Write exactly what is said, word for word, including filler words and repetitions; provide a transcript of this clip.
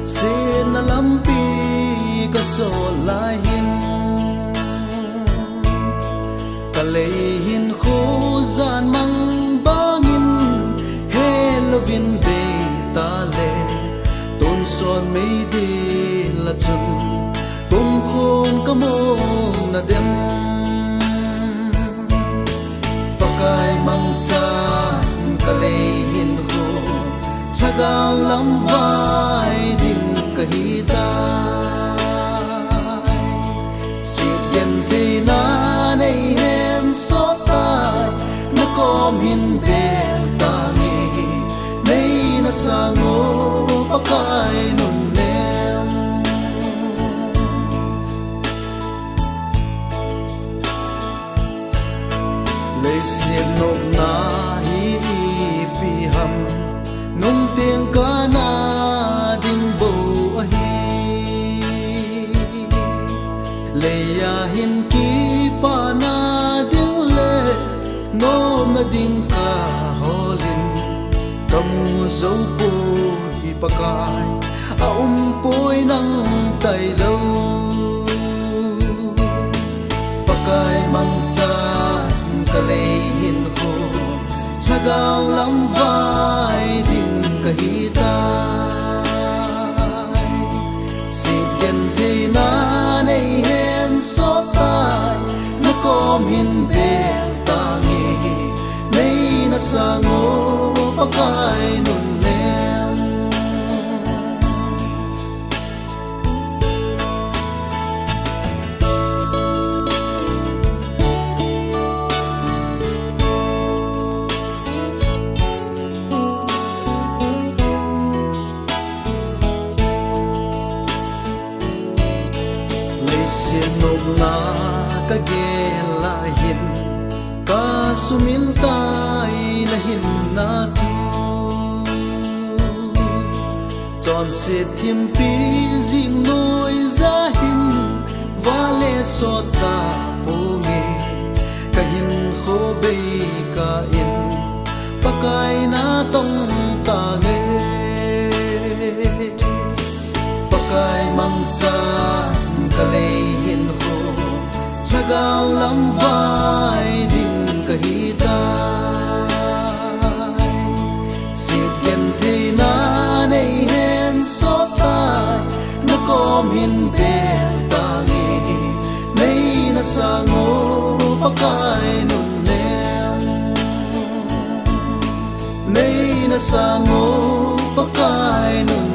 Sena lampi ka chol lai hin, ka lei hin kho jan mang bangin, he lovin bei ta le, tun son mei dil a chun, kum khun ka mong na dem. Pakai mangchan ka lei hin kho, lhagao lam vai ding ka hi tai. Sitgen theina nei hen sot tai, na kom hin bel tange, nei na sang o Pakai nunnem. Leiset nopna hi ipi ham, nung teng kana ding bou ahi. Leiya hin kipana ding le, nomna ding ka holin, ka mu jou poi Pakai, a um poi nang tailou. Pakai mangchan ka lei hin kho, lhagao lam vai ding ka hi tai. Sitgen theina nei hen sot tai, na kom hin bel tange, nei na sang o Pakai nunnem. Leiset nopna ka gel lai hin, ka sumil tai na hinna thu. Chonset thimpi jing noija hin, vale sot ta ponge, ka hin kho bei ka in, Pakai na tong tange. Pakai mangchan ka lei hin kho, lhagao lam vai ding ka hi tai. Sitgen theina nei hen sot tai, na kom hin bel tange, nei na sang o Pakai nunnem. Nei na sang o Pakai nunnem.